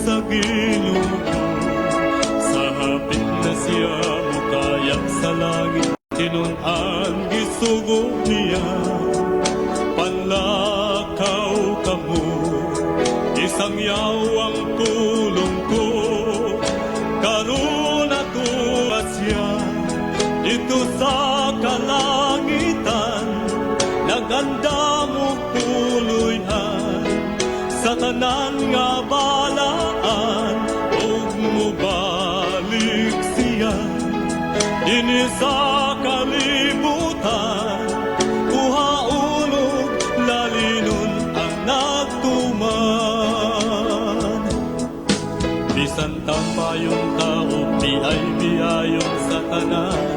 Sa Ginoo. Sa hapit na siya mukaya sa langit, tinun-an gisugo niya. Panlakaw kamo, isangyaw ang pulong ko. Karon atua siya didto sa kalangitan, nagandam og puloy-an sa tanan nga balaan, ug mobalik siya dinhi sa kalibutan, kuhaon ug lalinon ang nagtuman. Bisan tampayon ta o biay-biayon sa tanan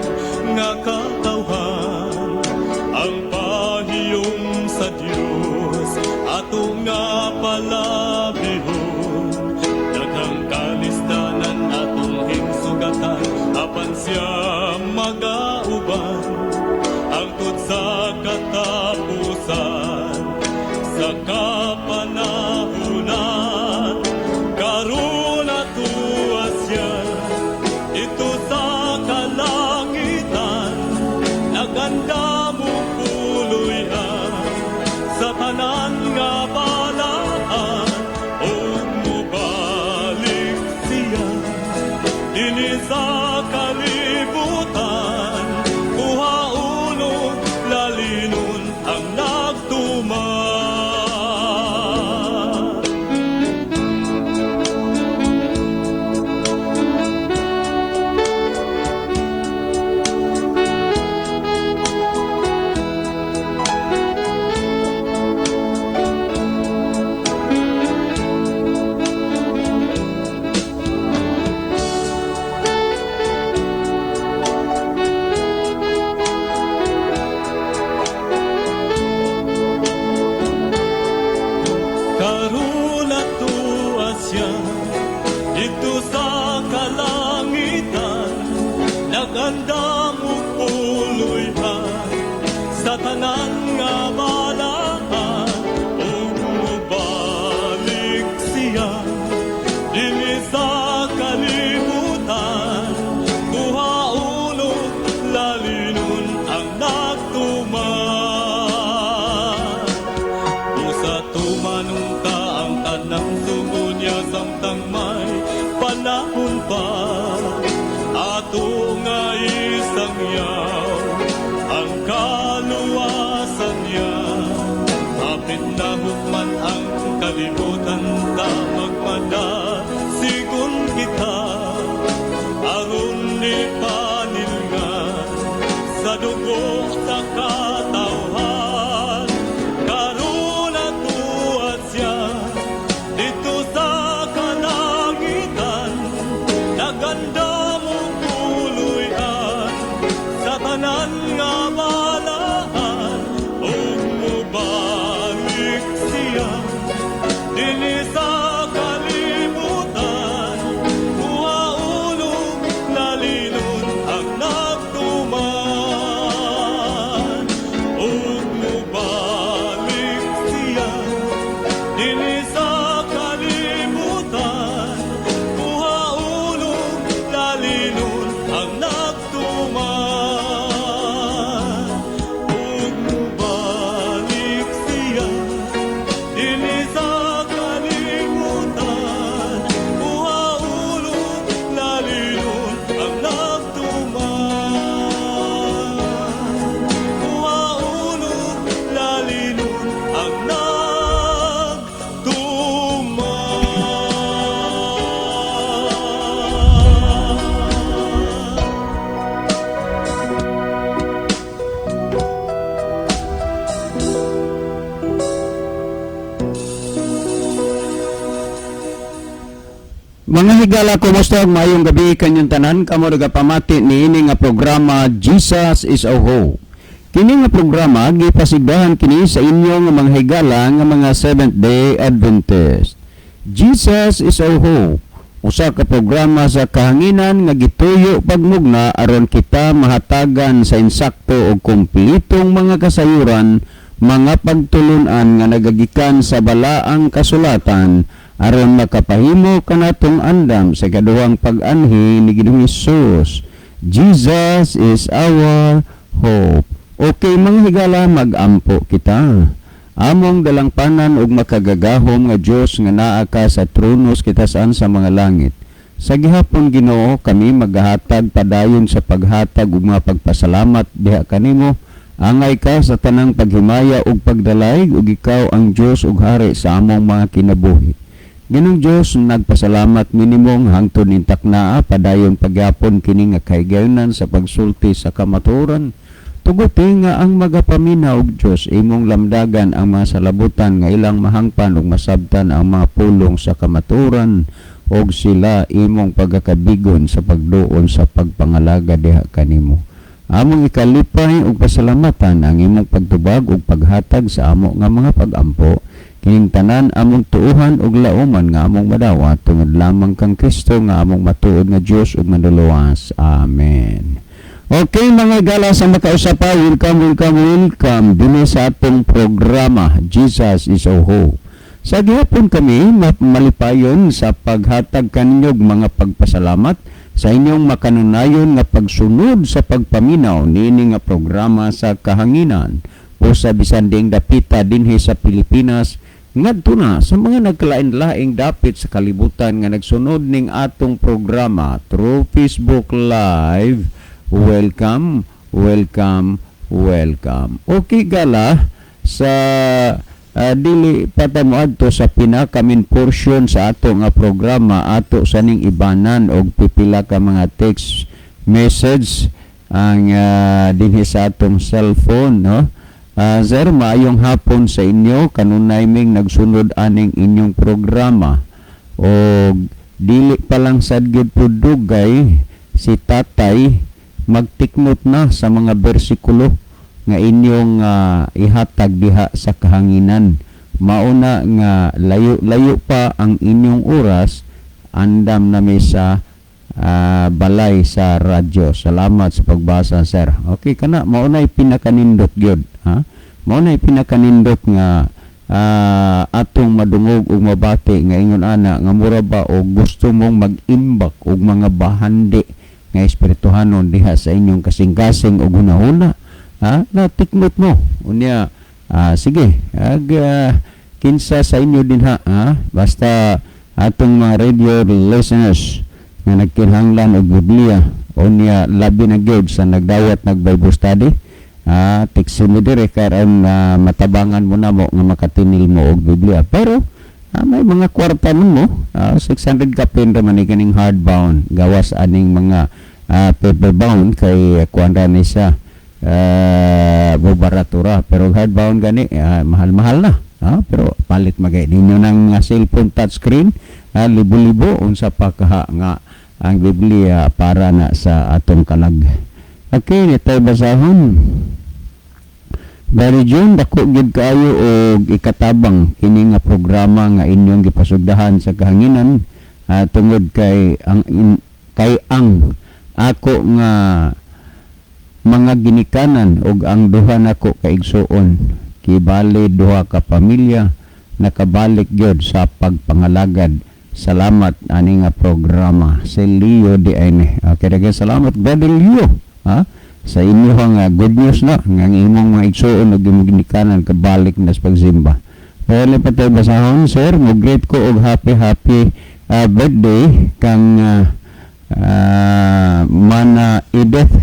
nga katawhan, ang pahiyom sa Dios ato nga palabihon. Daghang kalisdanan atong hingsugatan, apan siya magauban hangtod sa katapusan sa kapanahunan. Karon atua siya didto sa kalangitan, nagandam og puloy-an sa tanan nga balaan, ug mobalik siya dinhi sa kalibutan, kuhaon ug lalinon ang nagtuman. Karon atua siya didto sa kalangitan, nagandam og puloy-an sa tanan nga balaan, ug mobalik siya dinhi sa kalibutan, kuhaon ug lalinon ang nagtuman. Usa tumanon ta ang tanang sugo niya samtang may panahon pa, ato nga isangyaw ang kaluwasan niya. Hapit na hukman ang kalibutan, ta magmadasigon kita aron ni panilngan sa dugo sa katawhan. Karon atua siya didto sa kalangitan, nagandam og puloy-an sa tanan nga balaan, ug mobalik siya dinhi sa kalibutan, kuhaon ug lalinon ang nagtuman, ug mobalik siya dinhi sa kalibutan, kuhaon ug lalinon ang nagtuman, ug mobalik siya dinhi sa kalibutan, kuhaon ug lalinon ang nagtuman, kuhaon ug lalinon ang nagtuman. Mga higala, kumusta ug maayong gabi kanyong tanan kamo nagapamati niini nga programa, Jesus is Our Hope. Kini nga programa gipasigdahan kini sa inyo nga mga higala nga mga Seventh Day Adventist. Jesus is Our Hope. Usa ka programa sa kahanginan nga gituyo pagmugna aron kita mahatagan sa insakto ug kumpletong mga kasayuran, mga pagtulunan nga nagagikan sa balaang kasulatan. Aron makapahimo kanatong andam sa ikaduhang pag-anhi ni Ginoong Hesus. Jesus is our hope. Okay, mga higala, mag-ampo kita. Among dalangpanan ug makagagahom nga Dios nga naa ka sa trono sa kitasan sa mga langit. Sa gihapon, Ginoo, kami magahatag padayon sa paghatag ug mga pagpasalamat diha kanimo. Angay ka sa tanang paghimaya ug pagdalayg, ug ikaw ang Dios ug hari sa among mga kinabuhi. Ginoong Dios, nagpasalamat mi nimo hangtod ning taknaa, padayon pagyapon kini nga kahigayonan sa pagsulti sa kamatuoran. Tuguti nga ang magapaminaw og Dios, imong lamdagan ang mga salabutan nga ilang mahangpan ug masabtan ang mga pulong sa kamatuoran, ug sila imong pagakabigon sa pagduol sa pagpangalaga diha kanimo. Among ikalipay ug pasalamatan ang imong pagtubag ug paghatag sa amo nga mga pagampo. Kining tanan among tuuhan ug lauman nga among madawat tungod lamang kang Kristo nga among matuod nga Dios ug Manluluwas. Amen. Okay, mga higala sa makausap pa, welcome, welcome, welcome dinhi sa atong programa, Jesus is our Hope. Sa gihapon kami malipayon sa paghatag kaninyog mga pagpasalamat sa inyong makanunayon nga pagsunod sa pagpaminaw niini nga programa sa kahanginan o sa bisan diing dapita dinhi sa Pilipinas ngadto na sa mga nagkalain-laing dapit sa kalibutan nga nagsunod ning atong programa through Facebook Live. Welcome, welcome, welcome. Okay gala, sa dili pa ta moadto sa pinaka main portion sa ato nga programa, ato sa ning ibanan og pipila ka mga text message ang dinhi sa atong cellphone, no? Sir, maayong hapon sa inyo. Kanunay ming nagsunod aning inyong programa. O dili pa lang sad gyud pud dugay, si tatay magtiknot na sa mga bersikulo nga inyong ihatag diha sa kahanginan. Mauna nga layo-layo pa ang inyong oras, andam na mi sa balay sa radyo. Salamat sa pagbasa, sir. Okay kana, maunay pinakanindot gyud, ha? Maunay pinakanindot nga atong madungog ug mabati nga ingon ana nga mura ba og gusto mong mag-imbak og mga bahandi nga espirituhanon diha sa inyong kasing-kasing og hunahuna, ha, na tiknot mo unya. Sige, ag kinsa sa inyo dinha, ha, basta atong mga radio listeners nga nagkinahanglan og Biblia unya labi na gyud sa nagdawat nag Bible study, text mi dire karon matabangan mo na mo nga makatinil mo og Biblia. Pero may mga kwarta nun mo, 600 kapin ra man ni kaning hardbound, gawas aning mga paper bound kay kuan ra ni siya, barato ra, pero hardbound gani mahal-mahal na. Pero palit magay ninyo ng cellphone touchscreen, libo-libo, unsa pa kaha nga ang Biblia para na sa atong kalag. Okay, ni tayo basahon. Barry June, dako gid kaayo og ikatabang kini nga programa nga inyong gipasugdahan sa kahanginan tungod kay ang kay ang ako nga mga ginikanan ug ang duha nako ka igsuon, kibali duha ka pamilya, nakabalik gyud sa pagpangalagad. Salamat ani nga programa. Si Leo di ay ni. Okay, daghang salamat, Brother Leo, ha, sa inyo nga good news na nga ang imong mga igsuon ug imong ginikanan kabalik na sa pagsimba. Pero pa tayo basahon, sir, mo greet ko og happy happy birthday kang Mana Edith,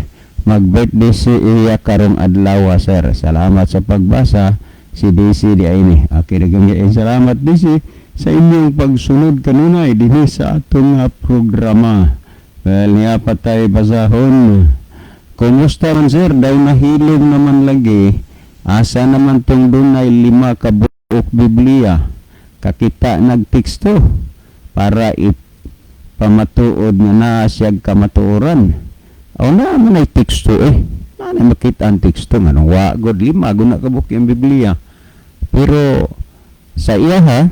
mag-birthday si iya karong adlaw, sir. Salamat sa pagbasa, si DC di ay ni. Okay, daghang salamat, DC, sa inyong pagsunod kanunay dinhi sa atong programa. Well, niya pa tayo basahon. Kumusta man, sir, daw nahilom naman lagi. Asa naman tong dunay lima ka buok Biblia? Kakita nagteksto para ipamatuod nga naa siyag kamatuoran. O na man ay teksto eh. Na na makita ang teksto nga nung wa god lima guna ka buok yung Biblia. Pero sa iya ha,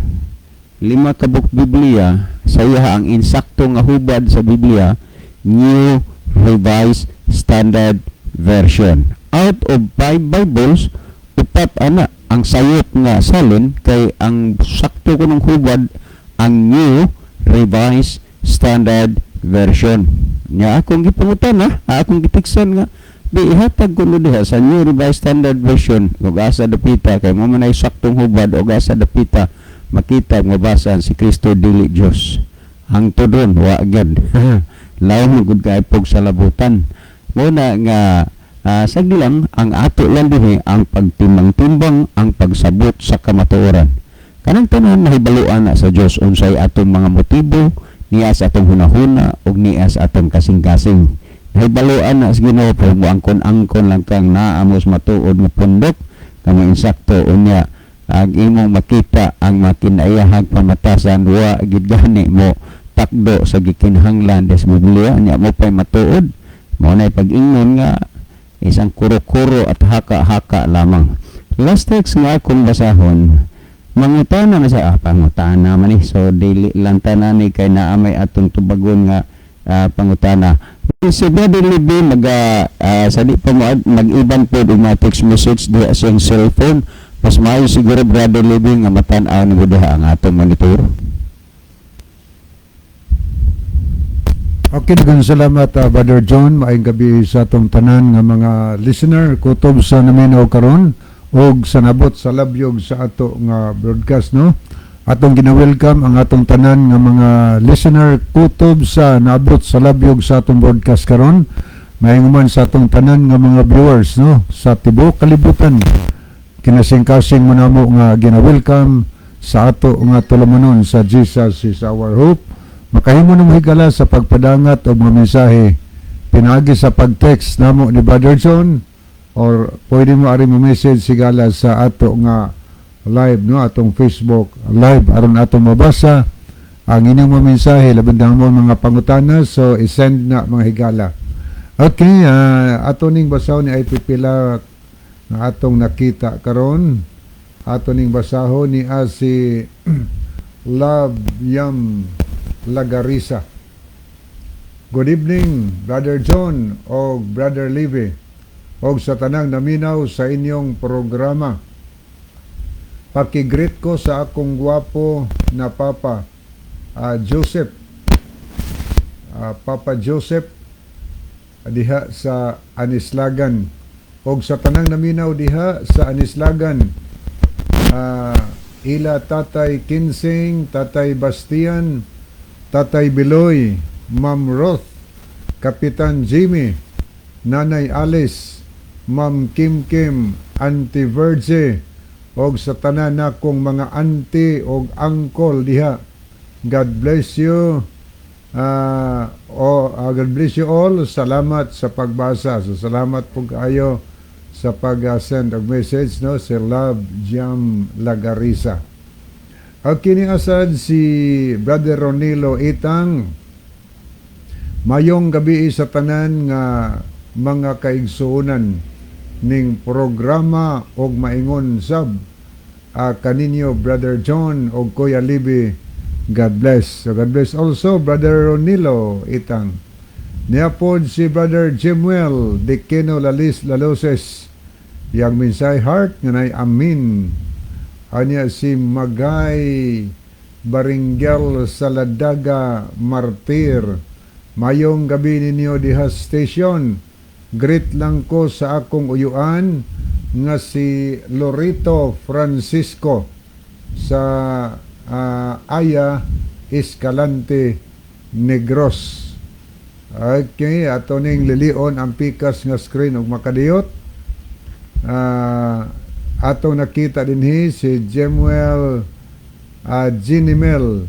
lima ka buok Biblia, sa iya ang insakto nga hubad sa Biblia, New Revised Standard Version. Out of five Bibles, upat ana ang sayop nga salin kay ang sakto kunong hubad Ang New Revised Standard Version. Nya akong gipangutana, akong gitiksan nga di ihatag ko no diha sa New Revised Standard Version ug asa dapita kay mo man ay saktong hubad ug asa dapita makita nga basan si Kristo dili Dios. Hangtod ron wa gyud. Laom gud kay pog sa labutan. Mo na nga sagdi lang ang ato lang dinhi ang pagtimbang-timbang, ang pagsabot sa kamatuoran. Kanang tanan nahibaluan na sa Dios unsay atong mga motibo, niya sa atong hunahuna ug niya sa atong kasing-kasing. Nahibaluan na sa Ginoo, pero moangkon-angkon lang kang naa mo sa matuod nga pundok kamo insakto, unya ang imong makita ang makinayahag pamatasan wa gid gani mo takdo sa gikinahanglan des Biblia. Nya mo pay matuod, mao nay pag-ingon nga isang kuro-kuro at haka-haka lamang. Last text nga akong basahon, mangutana na siya, pangutana man eh. So dili lang tanan ni kay naa may atong tubagon nga pangutana. Si Brother Libby mag sa di pa mo mag-iban po og mga text message diha sa iyang cellphone. Mas maayo siguro, Brother Libby, nga matan-aw nimo diha ang atong monitor. Okay, daghang salamat, Brother John. Maayong gabi sa atong tanan nga mga listener kutob sa naminaw karon og sa nabot sa labyog sa ato nga broadcast, no. Atong gina-welcome ang atong tanan nga mga listener kutob sa naabot sa labyog sa atong broadcast karon. Maayong man sa atong tanan nga mga viewers, no, sa tibuok kalibutan. Kinasing-kasing mo namo nga gina-welcome sa ato nga tulumanon sa Jesus is Our Hope. Makahimo ng higala sa pagpadangat o mga mensahe pinaagi sa pag-text namo ni Brother John or pwede mo ari mo message sigala sa ato nga live, no, atong Facebook live aron atong mabasa ang inyong mga mensahe, labi na mo mga pangutana. So i-send na, mga higala. Okay, ato ning basahon ni ay pipila nga atong nakita karon. Ato ning basahon ni si Love Yam Lagarisa. "Good evening, Brother John o Brother Levy og sa tanang naminaw sa inyong programa. Pakigreet ko sa akong gwapo na papa, Joseph. Papa Joseph diha sa Anislagan og sa tanang naminaw diha sa Anislagan. Ila Tatay Kinsing, Tatay Bastian, Tatay Biloy, Ma'am Roth, Kapitan Jimmy, Nanay Alice, Ma'am Kim Kim, Auntie Verge, og sa tanan nakong mga auntie og uncle diha. God bless you. God bless you all. Salamat sa pagbasa." So salamat po kayo sa pag-send og message, no, si Love Jam Lagarisa. Okay, ni asad si Brother Ronilo Itang. "Mayong gabi sa tanan nga mga kaigsuonan ning programa og maingon sab kaninyo, Brother John og Kuya Libby. God bless." So God bless also, Brother Ronilo Itang. Niya pod si Brother Jimuel Dikino Lalis Laloses. Yang minsay heart nga nay amin. Anya si Magay Baringgel Saladaga Martir. "Mayong gabi ninyo diha station. Greet lang ko sa akong uyuan nga si Lorito Francisco sa Aya Escalante, Negros." Okay, ato ning lilion ang pikas nga screen ug makadiyot. Atong nakita dinhi si Jemuel Ginimel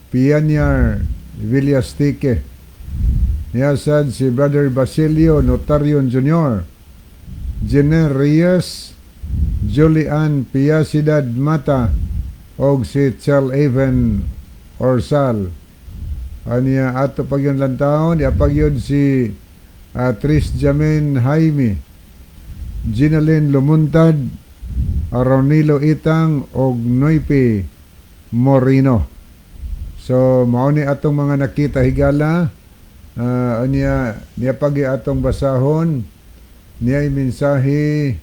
Pianyar Villastique. Niya sad si Brother Basilio Notarion Jr., Jenner Reyes, Julian Piacidad Mata, og si Chel Even Orsal. Aniya ato pag yun lang taon, di pag yun si Tris Jamin Jaime, Ginalyn Lumuntad, Ronilo Itang, og Noipe Morino. So mao ni atong mga nakita, higala. Aniya niya pag atong basahon niya mensahe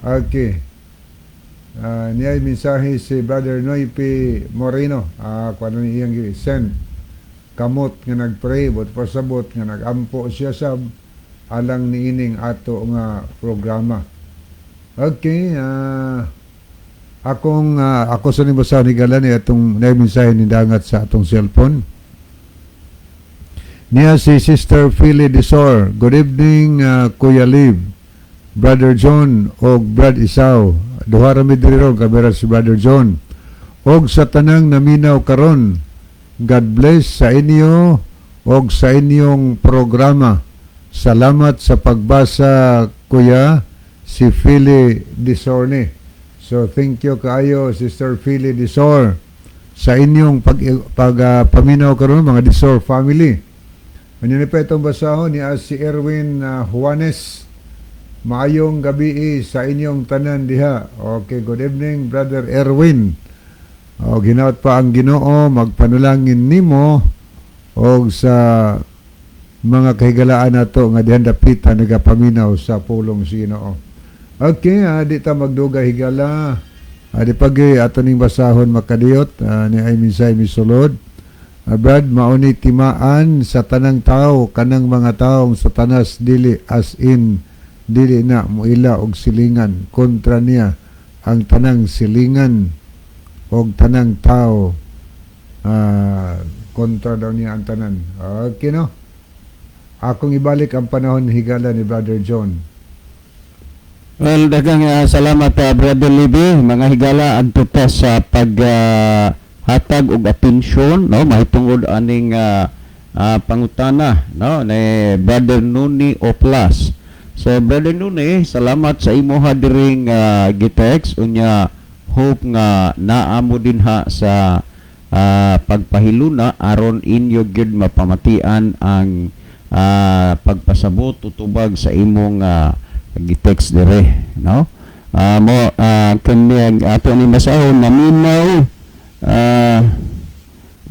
okay. Niya mensahe si Brother Noy P. Moreno. Kuan ni iyang send kamot nga nagpray but pasabot nga nagampo siya sa alang niining ato nga programa. Okay, akong ako sa ni basa ni gala ni atong na mensahe ni dangat sa atong cellphone. Niya si Sister Philly Desor. Good evening, Kuya Liv, Brother John og Brad Isaw. Duha ra mi diri ron kamera si Brother John. Og sa tanang naminaw karon. God bless sa inyo og sa inyong programa. Salamat sa pagbasa, Kuya, si Philly Disorne. So thank you kaayo, Sister Philly Disor, sa inyong pag, pag paminaw karon, mga Disor family. Ano ni pa itong basahon ni si Erwin Juanes. Maayong gabi sa inyong tanan diha. Okay, good evening, Brother Erwin. O ginaot pa ang Ginoo magpanulangin nimo og sa mga kahigalaan nato nga dihan dapita nagapaminaw sa pulong sa Ginoo. Okay, di ta magdugay, higala. Di pagi ato ning basahon makadiyot ni ay minsay misulod. Brad, mauni timaan sa tanang tao kanang mga taong Satanas, dili as in dili na muila og silingan, kontra niya ang tanang silingan og tanang tao, kontra daw niya ang tanan. Okay, no? Akong ibalik ang panahon, higala, ni Brother John. Well, daghang salamat, Brother Libby. Mga higala, adto ta sa pag hatag og atensyon, no, mahitungod aning pangutana, no, ni Brother Nuni Oplas. So Brother Nuni, salamat sa imuha diring gitext unya hope nga naa mo dinha sa pagpahiluna aron inyo gyud mapamatian ang pagpasabot, tutubag sa imong gitext dire, no? Mo kini ang ato ni basahon: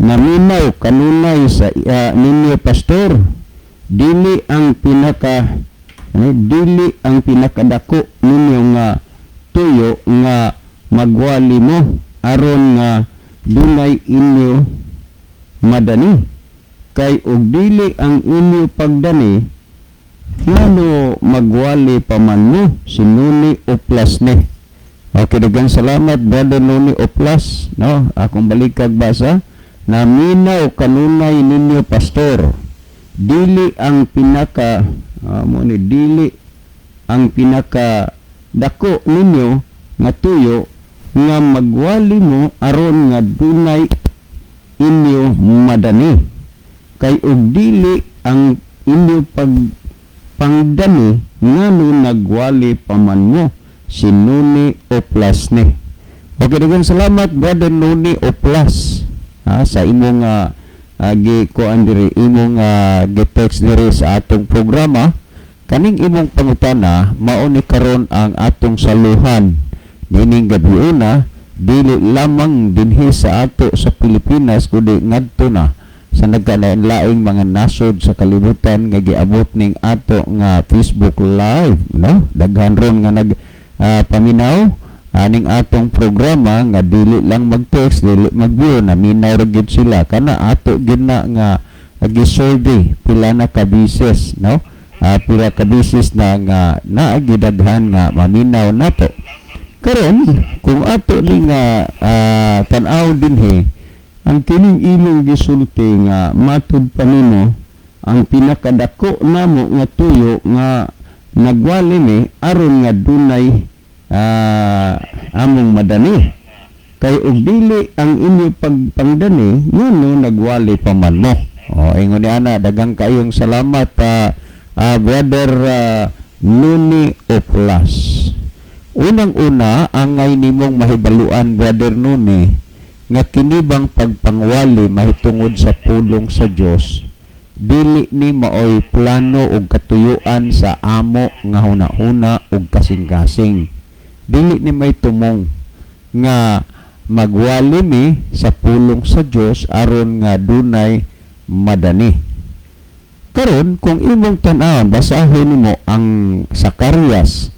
Naminaw kanunay sa ninyo, pastor, dili ang pinaka ano, dili ang pinakadako ninyo nga tuyo nga magwali mo aron nga dunay inyo madani, kay og dili ang inyo pagdani, ngano magwali pa man mo? Si Nuni Oplas ni. Okay, daghang salamat, Brother Nuni Oplas, no? Akong balikag basa: Naminaw kanunay ninyo, pastor, dili ang pinaka mo ni dili ang pinaka dako ninyo nga tuyo nga magwali mo aron nga dunay inyo madani, kay og dili ang inyo pag pangdani, ngano nagwali pa man mo? Si Nuni Oplas ni. Okay, daghang salamat, Brother Nuni Oplas, ha, sa imong gi kuan diri, imong gi-text diri sa atong programa. Kaning imong pangutana mao ni karon ang atong saluhan niining gabi una, dili lamang dinhi sa ato sa Pilipinas kundi ngadto na sa nagkalain-laing mga nasod sa kalibutan nga giabot ning ato nga Facebook Live, no? Daghan ron nga nag paminaw aning atong programa nga dili lang mag-text, dili mag-view, naminaw ra gyud sila. Kana ato gyud na nga gi-survey pila na ka beses, no? Pila ka beses na nga naa gidaghan nga maminaw nato. Karon kung ato ni nga tan-aw dinhi ang kining imong gisulti nga matud pa nimo ang pinakadako namo nga tuyo nga nagwali mi aron nga dunay among madani, kay og dili ang inyo pagpangdani, ngano nagwali pa man mo? O ingon ni ana. Daghang kayong salamat, Brother Nuni Oplas. Unang-una, angay nimong mahibaluan, Brother Nuni, nga kini bang pagpangwali mahitungod sa pulong sa Dios, dili ni maoy plano ug katuyuan sa amo nga huna-huna ug kasing-kasing. Dili ni may tumong nga magwali mi sa pulong sa Dios aron nga dunay madani. Karon kung imong tan-awon, basahon nimo ang Zacarias.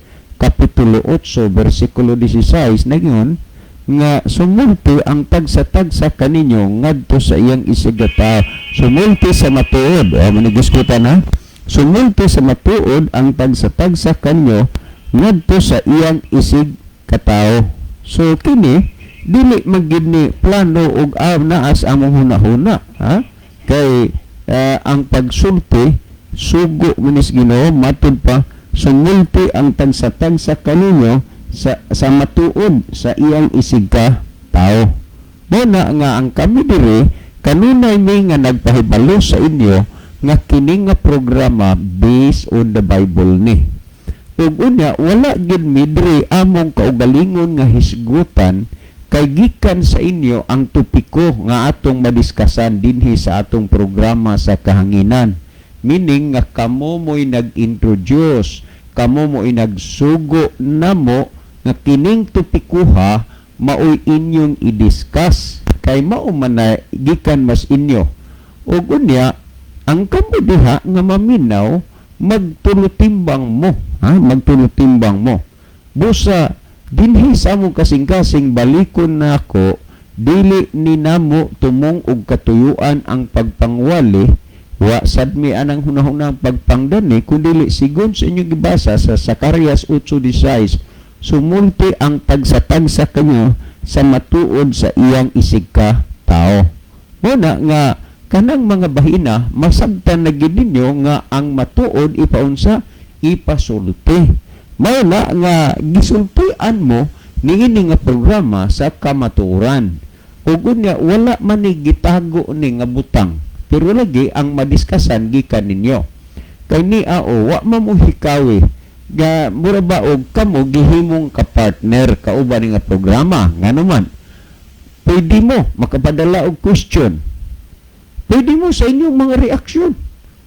Kapitulo 8 bersikulo 16, nag-ingon nga sumulti ang tagsa-tagsa kaninyo ngadto sa iyang isigkatawo. Sumulti sa matuod. O, maniguskutan ha. Sumulti sa matuod ang tagsa-tagsa kanyo ngadto sa iyang isig katawo. So kini dili magyud ni plano ug naa sa among hunahuna, ha, kay ang pagsulti sugo man is Ginoo. Matud pa, sumulti ang tagsa-tagsa kaninyo sa matuod sa iyang isig ka tao. Mao na nga ang kami diri kanunay mi nga nagpahibalo sa inyo nga kini nga programa based on the Bible ni. Ug unya wala gid mi diri among kaugalingon nga hisgutan, kay gikan sa inyo ang topiko nga atong madiskasan dinhi sa atong programa sa kahanginan. Meaning nga kamo mo'y nag-introduce, kamo mo'y nagsugo namo nga kining topikuha maoy inyong i-discuss, kay mao man na gikan mas inyo. Ug unya ang kamo diha nga maminaw, magtulutimbang mo, ha, magtulutimbang mo. Busa dinhi sa among kasing-kasing, balikon na ako, dili ni namo tumong og katuyuan ang pagpangwali. Wa sad mi anang hunahuna ang pagpangdani, kundili sigon sa inyong gibasa sa Zacarias 8:16, sumulti ang tagsa-tagsa kanyo sa matuod sa iyang isig ka tao. Mao na nga kanang mga bahina masabtan na gid ninyo nga ang matuod ipaunsa, ipasulti. Mao na nga gisultian mo niini nga programa sa kamatuoran. Ug unya wala man ni gitago ni nga butang, pero lagi ang madiskasan gikan ninyo, kay ni ao wa man mo hikawi ga mura ba og kamo gihimong ka-partner kauban ni nga programa. Ngano man, pwede mo makapadala og question, pwede mo sa inyong mga reaksyon.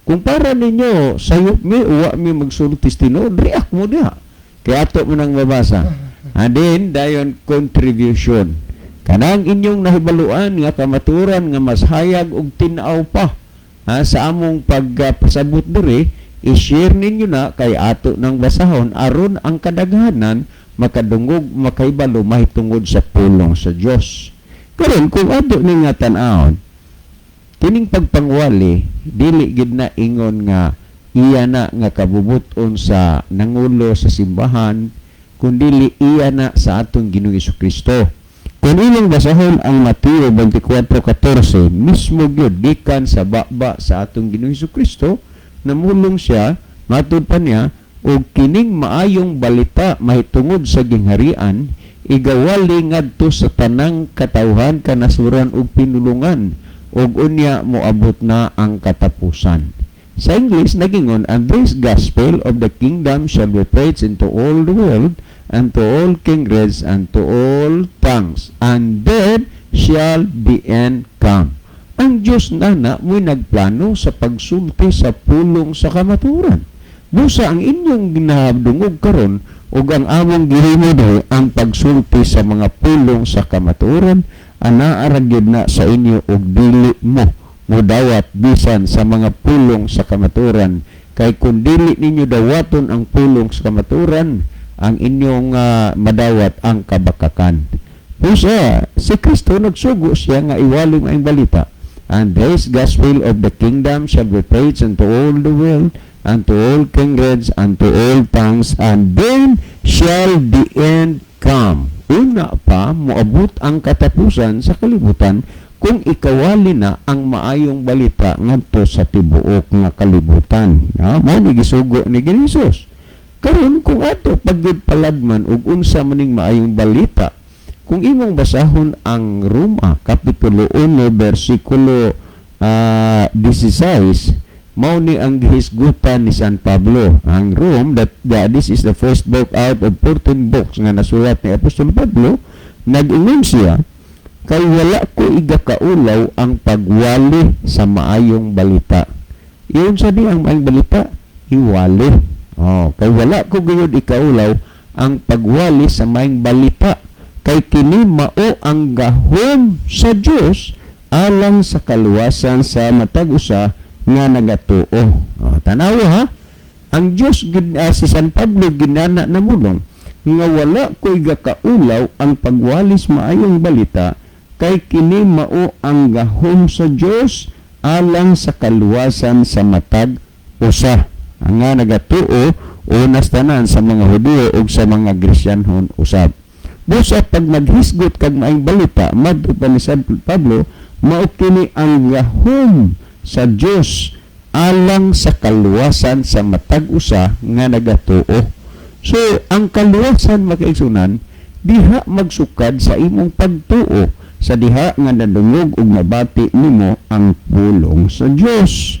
Kung para ninyo sayop mi, uwa mi magsulti tinuod, react mo diha kay ato mo nang mabasa. And then dayon contribution, kanang inyong nahibaluan nga kamaturan nga mas hayag og tin-aw pa, ha, sa among pagpasabot diri, i-share ninyo na kay ato nang basahon aron ang kadaghanan makadungog, makahibalo mahitungod sa pulong sa Dios. Karon, kung ato ni nga tan-awon kining pagpangwali, dili gid na ingon nga iya na nga kabubuton sa nangulo sa simbahan, kundili iya na sa atong Ginoong Kristo. Kung inyong basahon ang Mateo 24:14, mismo gyud gikan sa baba sa atong Ginoong Kristo, namulong siya, matud pa niya, "Og kining maayong balita mahitungod sa gingharian igawali ngadto sa tanang katawhan, kanasuran ug pinulungan, ug unya moabot na ang katapusan." Sa English nagingon, "And this gospel of the kingdom shall be preached into all the world and to all kindreds and to all tongues, and then shall the end come." Ang Diyos na na mo'y nagplano sa pagsulti sa pulong sa kamaturan. Busa ang inyong ginadungog karon ug ang among gihimo diri ang pagsulti sa mga pulong sa kamaturan, anaa ra gyud na sa inyo ug dili mo modawat bisan sa mga pulong sa kamaturan, kay kung dili ninyo dawaton ang pulong sa kamaturan, ang inyong madawat ang kabakakan. Busa si Kristo nagsugo siya nga iwali ang balita. "And this gospel of the kingdom shall be preached unto all the world and to all kindreds and to all tongues, and then shall the end come." Una pa moabot ang katapusan sa kalibutan kung ikawali na ang maayong balita ngadto sa tibuok nga kalibutan. No? Mao ni gisugo ni Jesus. Karon, kung ato pagyud paladman ug unsa maning maayong balita, kung imong basahon ang Roma kapitulo 1 bersikulo 16, mao ni ang gihisgutan ni San Pablo. Ang Rome, that this is the first book out of 14 books nga nasulat ni Apostol Pablo. Nag-ingon siya, "Kay wala ko igakaulaw ang pagwali sa maayong balita." Iyon sa di ang maayong balita, iwali. Oh, "Kay wala ko gayud ikaulaw ang pagwali sa maayong balita, kay kini mao ang gahom sa Dios alang sa kaluwasan sa matag usa nga nagatuo." Oh, tanawa ha. Ang Dios gid, si San Pablo ginana namulong nga wala ko'y gakaulaw ang pagwalis maayong balita kay kini mao ang gahom sa Dios alang sa kaluwasan sa matag usa ang nga nagatuo, unas tanan sa mga Hudiyo ug sa mga Gresyanhon usab. Busa pag naghisgot kag maayong balita, madto pa ni San Pablo, mao kini ang gahom sa Dios alang sa kaluwasan sa matag usa nga nagatuo. So, ang kaluwasan, mga kaigsunan, diha magsukad sa imong pagtuo sa diha nga nadungog ug nabati nimo ang pulong sa Dios.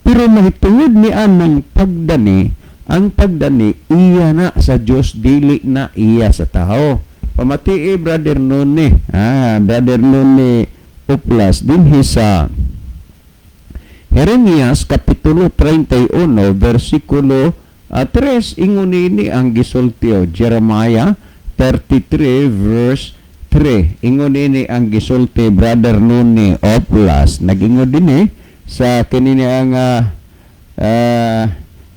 Pero mahitungod ni anang pagdani, ang pagdani iya na sa Dios, dili na iya sa tao. Pamatii, Brother Noni, Brother Noni Uplas, dinhi sa Jeremias Kapitulo 31 versikulo 3, ingon ini ang gisulti o Jeremiah 33 verse 3, ingon ini ang gisulti. Brother Noni Oplas nagingon din eh sa kini ang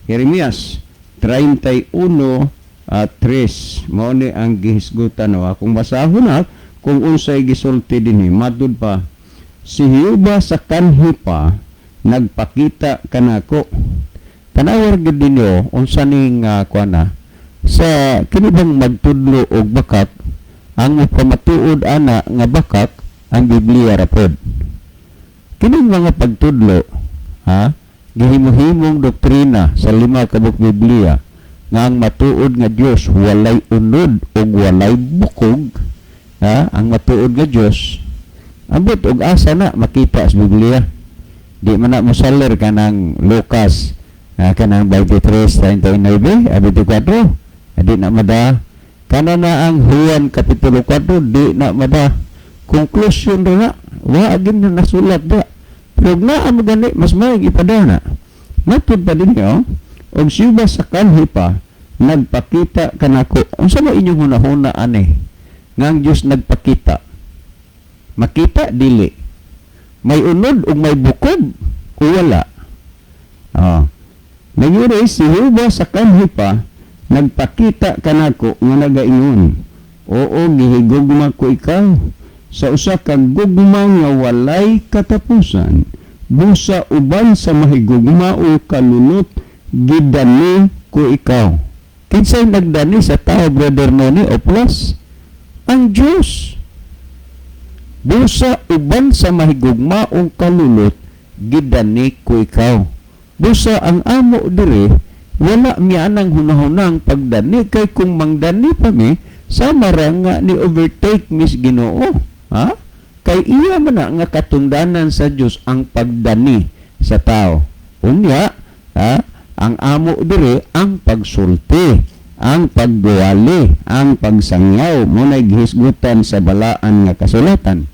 Jeremias 31 3, mao ni ang gihisgutan no. Akong basahon na kung unsay gisulti dinhi. Matud pa, si Jehova sa kanhi pa nagpakita kanako. Tanawar gid ninyo unsa ning kuana sa kini bang magtudlo og bakak. Ang mapamatuod ana nga bakak ang Biblia ra pod. Kining mga pagtudlo, ha, gihimo-himong doktrina sa lima ka buok Biblia nga ang matuod nga Dios walay unod ug walay bukog, ha, ang matuod nga Dios, ambot og asa na makita sa Biblia? Di man na mosaler kanang Lucas, kanang 23:39 a 24. Di na mada kana na ang Juan Kapitulo 4, di na mada. Conclusion ra na, wa gin na nasulat da. Pero naa mo gani, mas may ipadana. Matud pa din oh, og siya sa kanhi pa nagpakita kanako. Unsa ba inyong hunahuna ani nga ang Dios nagpakita? Makita dili? May unod ug may bukog o wala? Oh. Nayuri si Jehova sa kanhi pa nagpakita kanako nga nagaingon, "Oo, gihigugma ko ikaw sa usa ka gugma nga walay katapusan. Busa uban sa mahigugma o kalunot gidani ko ikaw." Kinsay nagdani sa tao, Brother Noni o plus? Ang Diyos. Busa uban sa mahigugmaong kalulot gidani ko ikaw. Busa ang amo dire, wala miya nang hunahunang pagdani kay kung mangdani pa mi, sama ra nga ni overtake mis Ginoo, ha, kay iya man na nga katungdanan sa Dios ang pagdani sa tao. Unya, ha, ang amo dire ang pagsulti, ang pagduwali, ang pagsangyaw mo na gihisgutan sa balaan nga kasulatan.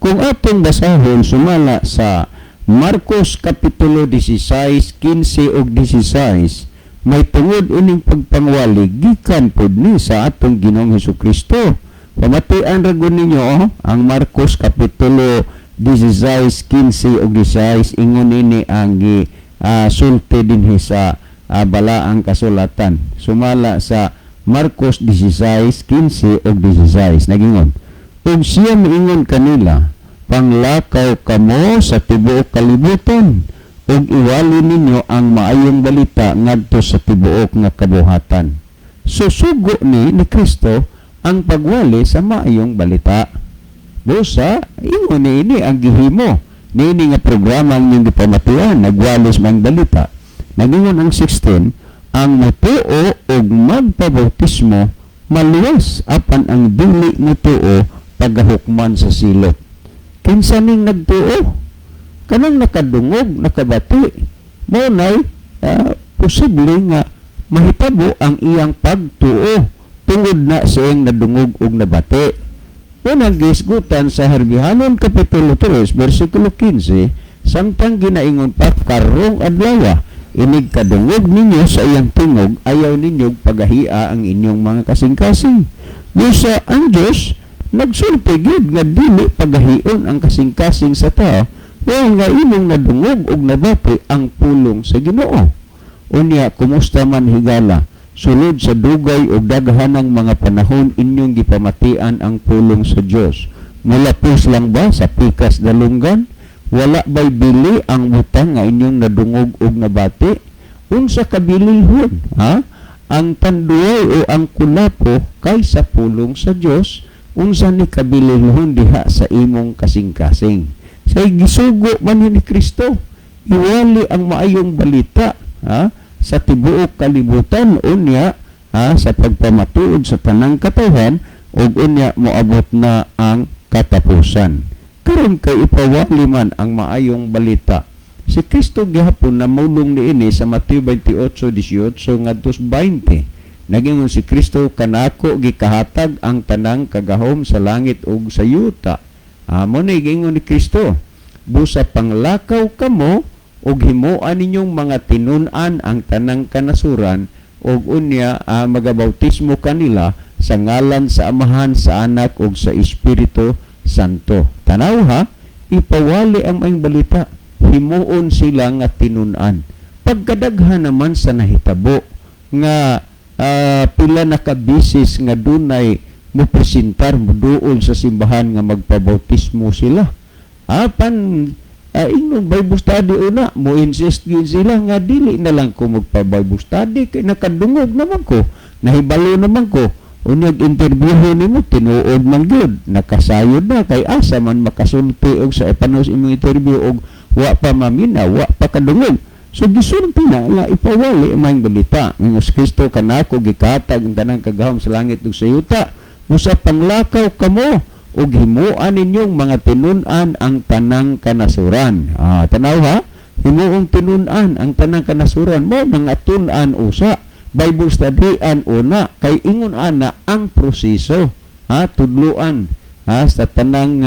Kung atong basahon sumala sa Marcos Kapitulo 16, 15 ug 16, may tungod ining pagpangwali gikan pud ni sa atong Ginoong Hesus Kristo. Pamatian ra gud ninyo oh, ang Marcos Kapitulo 16, 15 ug 16, ingon nini ang gi sulti dinhi sa balaang kasulatan. Sumala sa Marcos 16, 15 ug 16, nagingon, "Ug siya miingon kanila, 'Panglakaw kamo sa tibuok kalibutan ug iwali ninyo ang maayong balita ngadto sa tibuok nga kabuhatan.'" Susugo ni Kristo ang pagwali sa maayong balita. Busa, ingon ni ini ang gihimo. Niini nga programa ang inyong gipamatian, nagwalis mang balita. Nagingon ang 16, "Ang mutuo ug magpabautismo maluwas, apan ang dili mutuo pagahukman sa silot." Kinsa ning nagtuo? Kanang nakadungog, nakabati. Mao nay posible nga mahitabo ang iyang pagtuo tungod na sa iyang nadungog ug nabati. Unang gisgutan sa Herbihanon Kapitulo 3, versikulo 15, samtang ginaingon pa, "Karong adlaw, inig kadungog ninyo sa iyang tingog, ayaw ninyo pagahia ang inyong mga kasing-kasing." Busa ang Diyos, nagsulti gyud nga dili pagahion ang kasing-kasing sa tao, wa nga imong nadungog ug nabati ang pulong sa Ginoo. Unya, kumusta man, higala? Sulod sa dugay og daghanang mga panahon inyong gipamatian ang pulong sa Dios. Mulapos lang ba sa pikas dalunggan? Wala ba'y bili ang butang nga inyong nadungog og nabati? Unsa kabililhon, ha, ang tanduay o ang kulapo kaysa pulong sa Dios? Unsa ni kabililhon diha sa imong kasing-kasing? Say gisugo man ni Kristo, iwali ang maayong balita, ha, sa tibuok kalibutan, unya, ha, sa pagpamatuod sa tanang katawhan, ug unya moabot na ang katapusan. Karon kay ipawali man ang maayong balita. Si Kristo gihapon namulong niini sa Mateo 28:18 ngadto 20. Nagingon si Kristo, "Kanako gikahatag ang tanang kagahom sa langit ug sa yuta." Amo ni giingon ni Kristo. "Busa panglakaw kamo ug himoa ninyong mga tinun-an ang tanang kanasuran, ug unya magabautismo kanila sa ngalan sa Amahan, sa Anak ug sa Espiritu Santo." Tanaw ha, ipawali ang maayong balita, himuon sila nga tinun-an. Pagkadaghan naman sa nahitabo nga pila na ka bisis nga dunay mo presentar, mo duol sa simbahan nga magpabautismo sila. Apan ingnon Bible study una, mo insist gyud sila nga dili na lang ko magpa Bible study kay nakadungog naman ko, nahibalo naman ko. Unyag interview nimo, tinuod man gyud, nakasayod na kay asa man makasulti og sa panos imong interview og wa pa mamina, wa pa kadungog. So gisulti na nga ipawali ang maayong balita. Ingon si Kristo, "Kanako gikatag ang tanang kagahom sa langit ug sa yuta. Busa panglakaw kamo ug himuan ninyong mga tinun-an ang tanang kanasuran." Tanaw ha, himuong tinun-an ang tanang kanasuran mo, mga tun-an usa. Bible studyan una kay ingon ana ang proseso, ha, tudluan, ha, sa tanang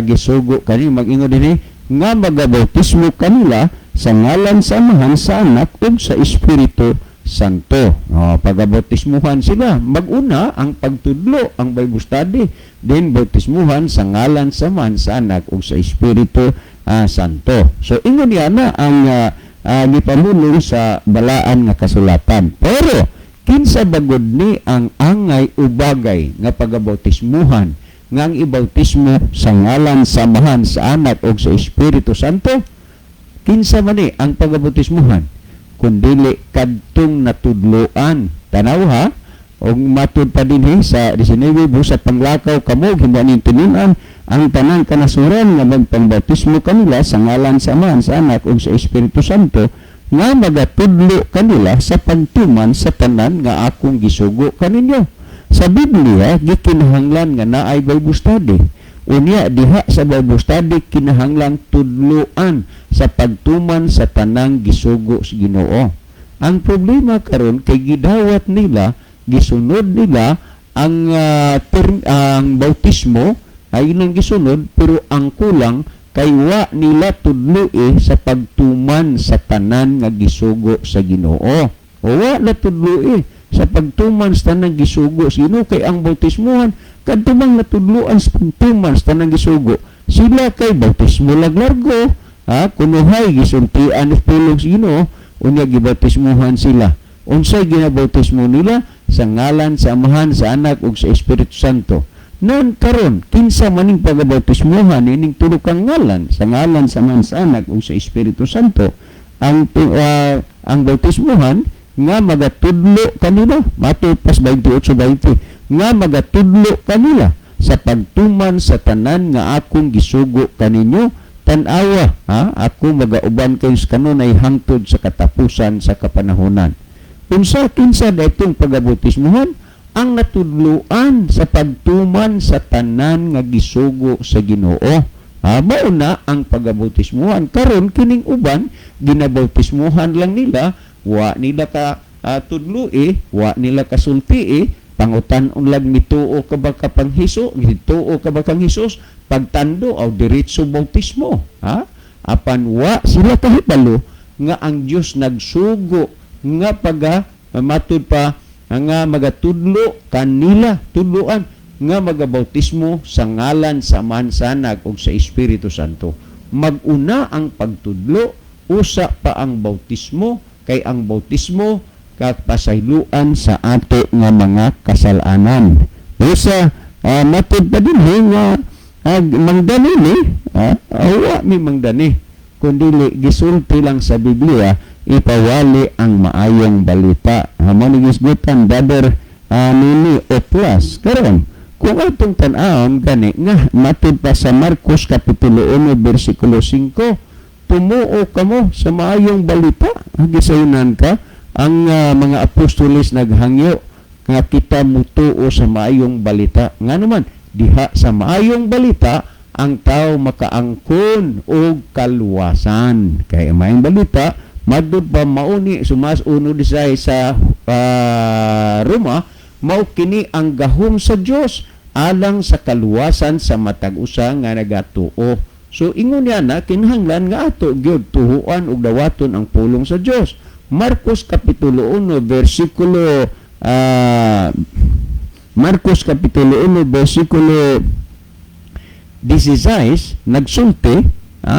gisugo kani. Mag-ingon dinhi nga magabautismo kanila sa ngalan sa Amahan, sa Anak ug sa Espiritu Santo. Oh, pagabautismuhan sila, mag-una ang pagtudlo, ang Bible study, then bautismuhan sa ngalan sa Amahan, sa Anak ug sa Espiritu Santo. So ingon niya na ang gipamulong sa balaan nga kasulatan. Pero kinsa bagod ni ang angay o bagay nga pagabautismuhan nga ang ibautismo sa ngalan sa Amahan, sa Anak ug sa Espiritu Santo? Kinsa man ni ang pagabautismuhan kundili kadtong natudloan? Tanaw ha, og matud pa dinhi sa 19, "Busa panglakaw kamo, himo ning tinun-an ang tanang kanasuran nga magpangbautismo kanila sa ngalan sa Amahan, sa Anak ug sa Espiritu Santo, nga magatudlo kanila sa pagtuman sa tanan nga akong gisugo kaninyo." Sa Biblia, gikinahanglan nga naay Bible study. Unya diha sa Bible study kinahanglan tudloan sa pagtuman sa tanang gisugo sa Ginoo. Ang problema karon kay gidawat nila, gisunod nila ang bautismo ay nang gisunod, pero ang kulang kay wa nila tudloi sa pagtuman sa tanan nga gisugo sa Ginoo. O wa na tudloi sa pagtuman sa tanang gisugo sa Ginoo, kay ang bautismohan kadto bang natudloan sa pagtuman sa tanang gisugo. Sila kay bautismo lag largo, ha, kunuhay gisultian ni pulong sa Ginoo, unya gibautismohan sila. Unsay ginabautismo nila? Sa ngalan sa Amahan, sa Anak ug sa Espiritu Santo. Nan karon, kinsa maning pagabautismohan ining tulo kang ngalan, sa ngalan sa Amahan, sa Anak ug sa Espiritu Santo? Ang bautismohan nga magatudlo kanila, matud pas 28:20, nga magatudlo kanila sa pagtuman sa tanan nga akong gisugo kaninyo. Tan-awa ha, ako magauban kayo sa kanunay hangtod sa katapusan sa kapanahonan. Unsa, kinsa datong pagabautismohan? Ang natudloan sa pagtuman sa tanan nga gisugo sa Ginoo. Ha, mao na ang pagabautismohan. Karon kining uban ginabautismohan lang nila, wa nila ka tudloi, wa nila kasultii, pangutan-on lang, mituo ka ba kapang Hesus, mituo ka ba kang Hesus, pagtando aw diretso bautismo, ha? Apan wa sila kahibalo nga ang Dios nagsugo nga paga matud pa nga magatudlo kanila, tudloan nga magabautismo sa ngalan sa Amahan, sa Anak ug sa Espiritu Santo. Mag-una ang pagtudlo, usa pa ang bautismo. Kay ang bautismo kapasayloan sa ato nga mga kasalanan. Busa matud pa dinhi nga mangdani ni, wa mi mangdani kundi gisulti lang sa Biblia, ipawali ang maayong balita. Mao ni gisgutan, Brother Nini o plus. Karon, kung atong tan-awon gani nga matud pa sa Marcos kapitulo 1 bersikulo 5, tumuo kamo sa maayong balita. Gisayunan ka ang mga apostoles naghangyo nga kita mutuo sa maayong balita. Nga naman diha sa maayong balita ang tao makaangkon og kaluwasan, kay ang maayong balita matud pa mauni sumas uno disay sa Roma, mao kini ang gahom sa Dios alang sa kaluwasan sa matag usa nga nagatuo. So ingon niya na kinahanglan nga ato gyud tuhuan ug dawaton ang pulong sa Dios. Marcos kapitulo 1 bersikulo Marcos kapitulo 1 bersikulo 16 nagsulti,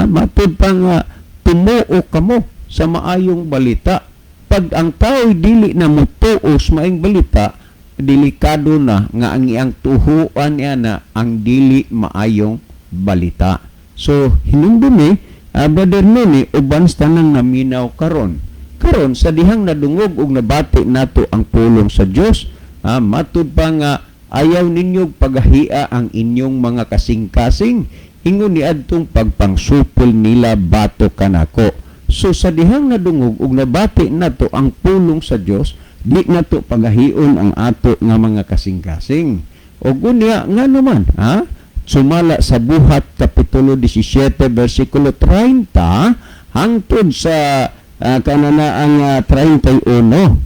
matud pa nga tumuo kamo sa maayong balita. Pag ang tao dili na mutuo sa maayong balita, delikado na nga ang iyang tuhuan niya na ang dili maayong balita. So hinumdumi, Brother Nini, uban sa tanang naminaw karon. Karon, sa dihang nadungog ug nabati nato ang pulong sa Dios, matud pa nga ayaw ninyo pagahia ang inyong mga kasing-kasing, ingon ni adtong pagpangsupol nila bato kanako. So sa dihang nadungog ug nabati nato ang pulong sa Dios, di nato pagahion ang ato nga mga kasing-kasing. O gunya nga naman, ha? Sumala sa Buhat kapitulo 17 bersikulo 30 hangtod sa kanana ang 31,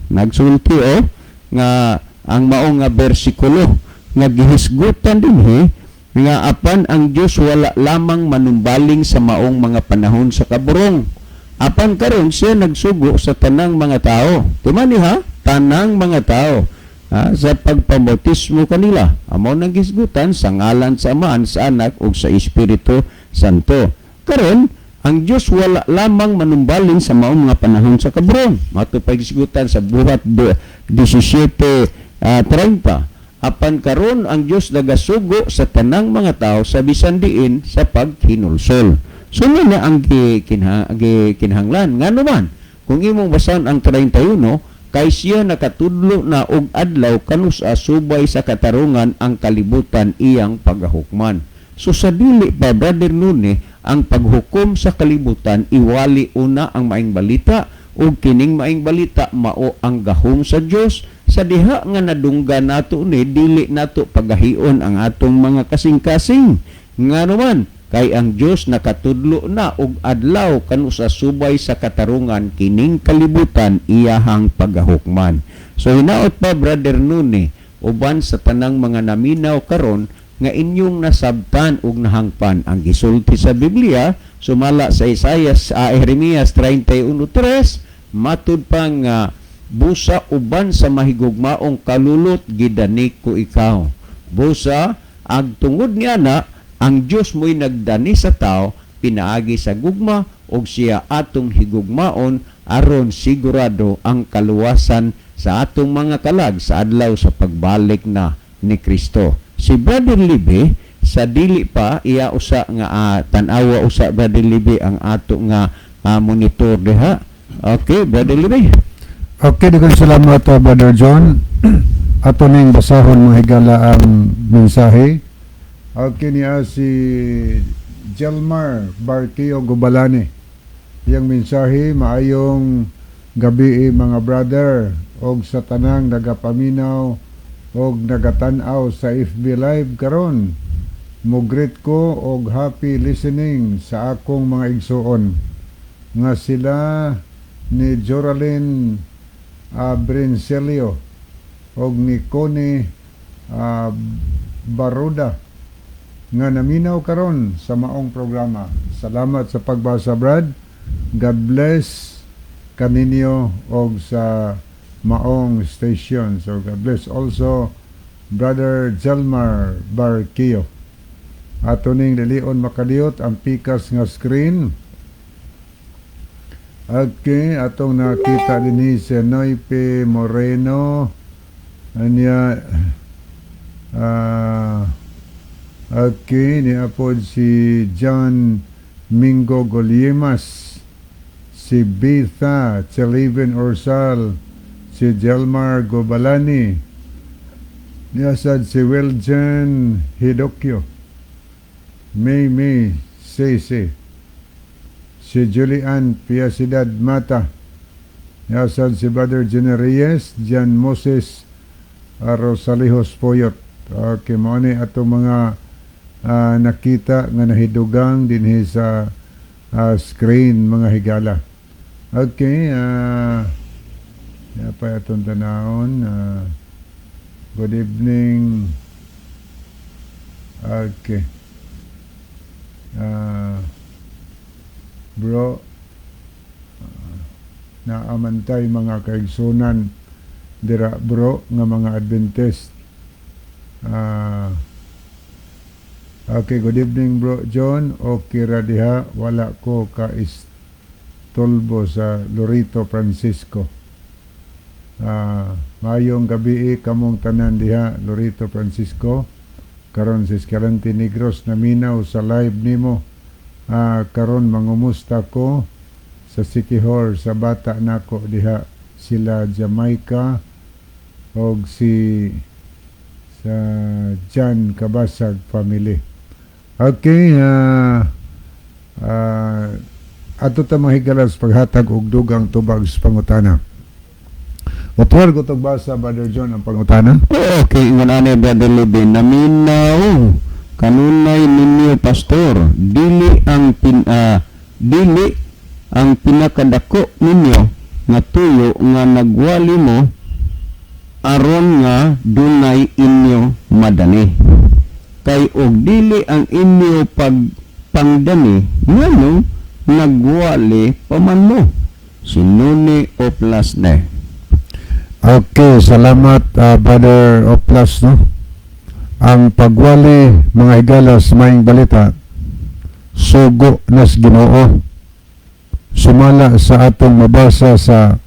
nagsulti oh nga ang mao nga bersikulo nga gihisgutan dinhi nga apan ang Dios wala lamang manumbaling sa maong mga panahon sa kaburong, apan karon siya nagsugo sa tanang mga tao. Tumani ha, tanang mga tao, ha, sa pagpabautismo kanila. Amo nang gisgutan sa ngalan sa Amahan, sa Anak ug sa Espiritu Santo. Karon, ang Dios wala lamang manumbaling sa maong mga panahon sa kaburong. Mato pagisgutan sa Buhat 17:30. Apan karon ang Dios nagasugo sa tanang mga tao sa bisan diin sa paghinulsol. So na ang kinahanglan. Ngano man, kung imong basahan ang 31, kay siya nakatudlo na og adlaw kanus-a subay sa katarungan ang kalibutan iyang pagahukman. So sa dili pa, Brother Nune, ang paghukom sa kalibutan, iwali una ang maing balita, ug kining maing balita mao ang gahom sa Dios. Sa diha nga nadungga nato ni, dili nato pagahion ang atong mga kasing-kasing. Ngano man, kay ang Dios nakatudlo na og adlaw kanus-a subay sa katarungan kining kalibutan iyahang pagahukman. So hinaot pa, Brother Nune, uban sa tanang mga naminaw karon, nga inyong nasabtan ug nahangpan ang gisulti sa Biblia sumala sa Isaias, Jeremias 31:3, matud pa nga busa uban sa mahigugmaong kalulot gidani ko ikaw. Busa ag tungod niya na ang Dios mo'y nagdani sa tao pinaagi sa gugma, ug siya atong higugmaon aron sigurado ang kaluwasan sa atong mga kalag sa adlaw sa pagbalik na ni Kristo. Si Brother Libe, sa dili pa iya usa nga tan-awa usa, Brother Libe, ang ato nga monitor diha. Okay, Brother Libe. Okay, daghang salamat, Brother John. Ato ning basahon, mga higala, ang mensahe. Okay niya si Jelmar Barquio Gubalani. Iyang mensahe: "Maayong gabi mga brother og sa tanang nagapaminaw og nagatan-aw sa FB Live karon. Mo-greet ko og happy listening sa akong mga igsuon nga sila ni Joralyn Brincelio og ni Connie Baruda nga naminaw karon sa maong programa. Salamat sa pagbasa, Brad. God bless kaninyo og sa maong station." So God bless also Brother Jelmar Barquillo. Ato ning lilion makaliot ang pikas nga screen. Okay, atong nakita dinhi si Noipe Moreno. Anya okay, niapod si John Mingo Goliemas, si Betha Cheliven Orsal, si Jelmar Gobalani, niyasad si Wiljan Hidokyo, May May Sese, si Julian Piacidad Mata, niyasad si Brother Jenny Reyes, Jan Moses Rosalijos Poyot. Okay, mao ni atong mga nakita nga nahidugang dinhi sa screen, mga higala. Okay, pa atong tanawon. Good evening. Okay. Bro, naamantay mga kaigsunan dira, bro, nga mga Adventist. Okay, good evening, bro John. Okay ra diha, wala ko ka istulbo sa Lorito Francisco. Mayong gabi kamong tanan diha, Lorito Francisco. Karon si Escalante Negros naminaw sa live nimo. Karon mangumusta ko sa Sikihor sa bata nako diha, sila Jamaica og si sa John Kabasag family. Okay, ato ta, mga higala, sa paghatag og dugang tubag sa pangutana. Utuar ko tog basa, Brother John, ang pangutana. Okay, ingon ani, Brother Levin, naminaw kanunay ninyo, pastor, dili ang pinakadako ninyo nga tuyo nga nagwali mo aron nga dunay inyo madani. Kay og dili ang inyo pagpangdani, ngano nagwali pa man mo? Si Nuni Oplasne. Okay, salamat, Brother Oplas, no? Ang pagwali, mga higala, sa maayong balita, sugo nas Ginoo. Sumala sa atong mabasa sa